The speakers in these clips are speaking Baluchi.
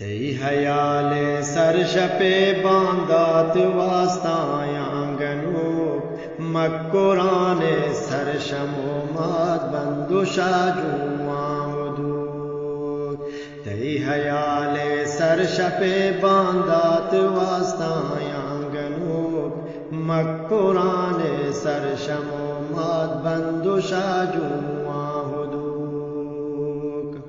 تئی ہیال ءِ سر شپ ءِ باندات واستایاں گنوک، مکران ءِ سر شم ءُ مات بند ءُ شاجواں ءُ دوک۔ تئی ہیال ءِ سر شپ ءِ باندات واستایاں گنوک، مکران ءِ سر شم ءُ مات بند ءُ شاجواں ءُ دوک۔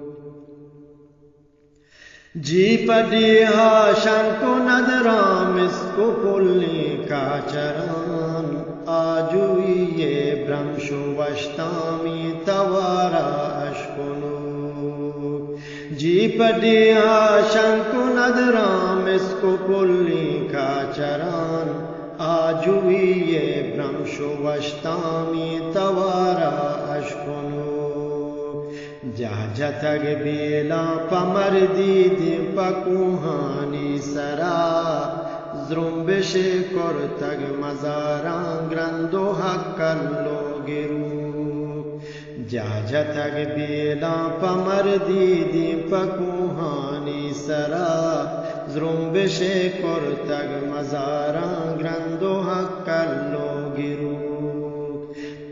جی پہ ڈیہا شنک ءُ ندراں مسک ءُ پلیں کاچران، آجوئی ءِ برمش ءُ وشتامی توارا اشکنوک۔ جی پہ ڈیہا شنک ءُ ندراں مسک ءُ پلیں کاچران، آجوئی ءِ برمش ءُ وشتامی توارا اشکنوک۔ جاہ جتگ بیلاں پہ مردی دیم پہ کوہانی سرا، زرمبشے کرتگ مزاراں گرند ءُ ہکل ءُ گروک۔ جاہ جتگ بیلاں پہ مردی دیم پہ کوہانی سرا، زرمبشے کرتگ مزاراں گرند ءُ ہکل ءُ گروک۔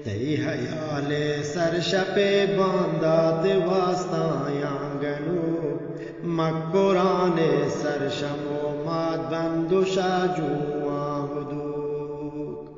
تئی ہیال ءِ سر شپ ءِ باندات واستایاں گنوک، مکران ءِ سر شم ءُ مات بند ءُ شاجواں ءُ دوک۔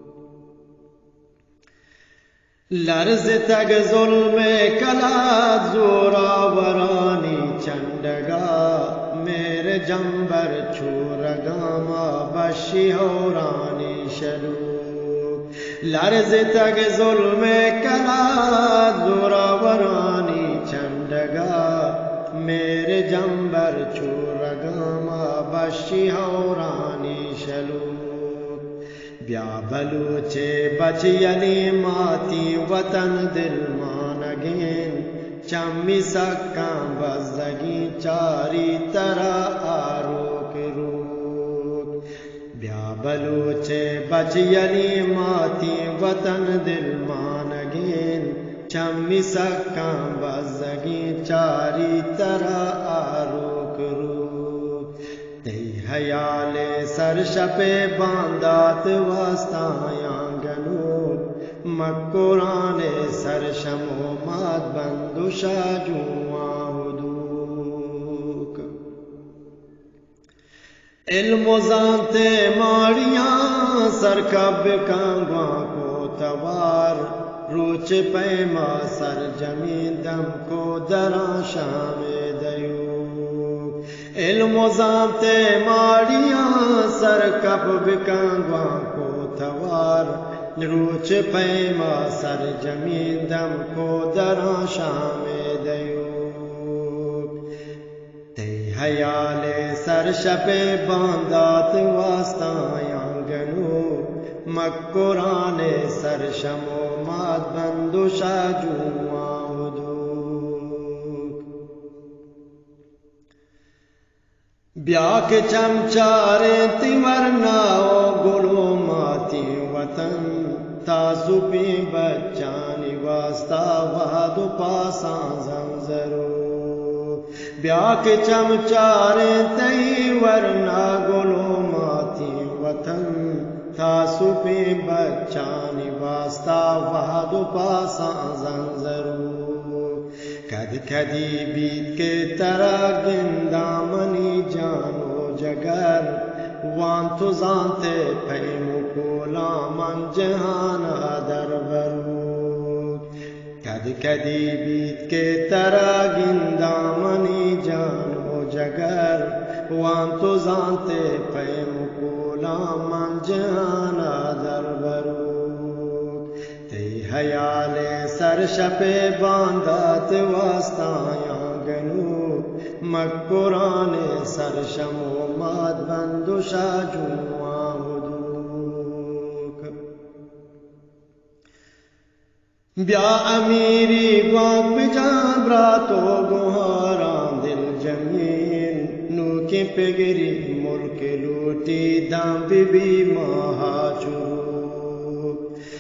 لرزتگ ظلم ءِ کلات زوراورانی چنڈگا، مہر جمبر چو رگاما بشی ہورانی شلوک۔ لرزتگ ظلم ءِ کلات زوراورانی چنڈگا، مہر جمبر چو رگاما بشی ہورانی شلوک۔ بیا بلوچ ءِ بچ یلیں ماتیں وطن دلمانگیں، چمی سکاں بزگیں چاری ترا آروک روک۔ بیا بلوچ ءِ بچ یلیں ماتیں وطن دلمانگیں، چمی سکاں بزگیں چاری ترا آروک روک۔ تئی ہیال ءِ سر شپ ءِ باندات واستایاں گنوک، مکران ءِ سر شم ءُ مات بند ءُ شاجواں ءُ دوک۔ علم ءُ زانت ءِ ماڑیاں سرکپ بکاں گوانک ءُ توار، روچ پیما سرجمیں دمک ءُ دراں شام ءِ دیوک۔ علم ءُ زانت ءِ ماڑیاں سرکپ بکاں گوانک ءُ توار، روچ پیما سرجمیں دمک ءُ دراں شام ءِ دیوک۔ تئی ہیال ءِ سر شپ ءِ باندات واستایاں گنوک، مکران ءِ سر شم ءُ مات بند ءُ شاجواں ءُ دوک۔ بیا کہ چم چاریں تئی ورنا ءُ گل ءُ ماتیں وطن، تاسپیں بچانی واستا وہد ءُ پاساں زنزرو۔ بیا کہ چم چاریں تئی ورنا گل ءُ ماتیں وطن، تاسپیں بچانی واستا وہد ءُ پاساں زنزرو۔ کد کدی بیت کہ ترا گنداں منی جان ءُ جگر، وانت ءُ زانت ءِ پیم ءُ کولاں من جہان ءَ دربروک۔ کد کدی بیت کہ ترا گنداں منی جان ءُ جگر، وانت ءُ زانت ءِ پیم ءُ کولاں من جہان ءَ دربروک۔ تئی ہیال ءِ سر شپ ءِ باندات واستایاں گنوک، مکران ءِ سر شم ءُ مات بند ءُ شاجواں ءُ دوک۔ بیا امیری گوانک بجاں برات ءُ گوہاراں دلجمیں، نوکیں پگری ملک لوٹی داں بہ بی ماہا چروک۔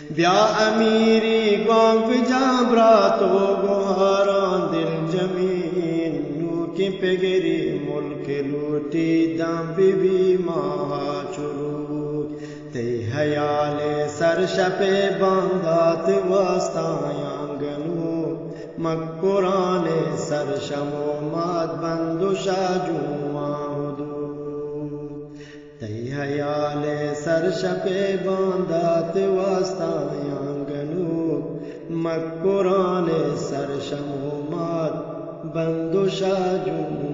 بیا امیری گوانک بجاں برات ءُ گوہاراں دلجمیں، نوکیں پگری ملک لوٹی دم بی بی ماہا چلو۔ تئی حیال سر شپ باندات واسطایاں گنو، مکران سر شمو مات بند و شاجوان ہدو۔ تئی حیال سر شپ باندات واسطایاں گنو، مکران سر شمو مات بند و شاجوان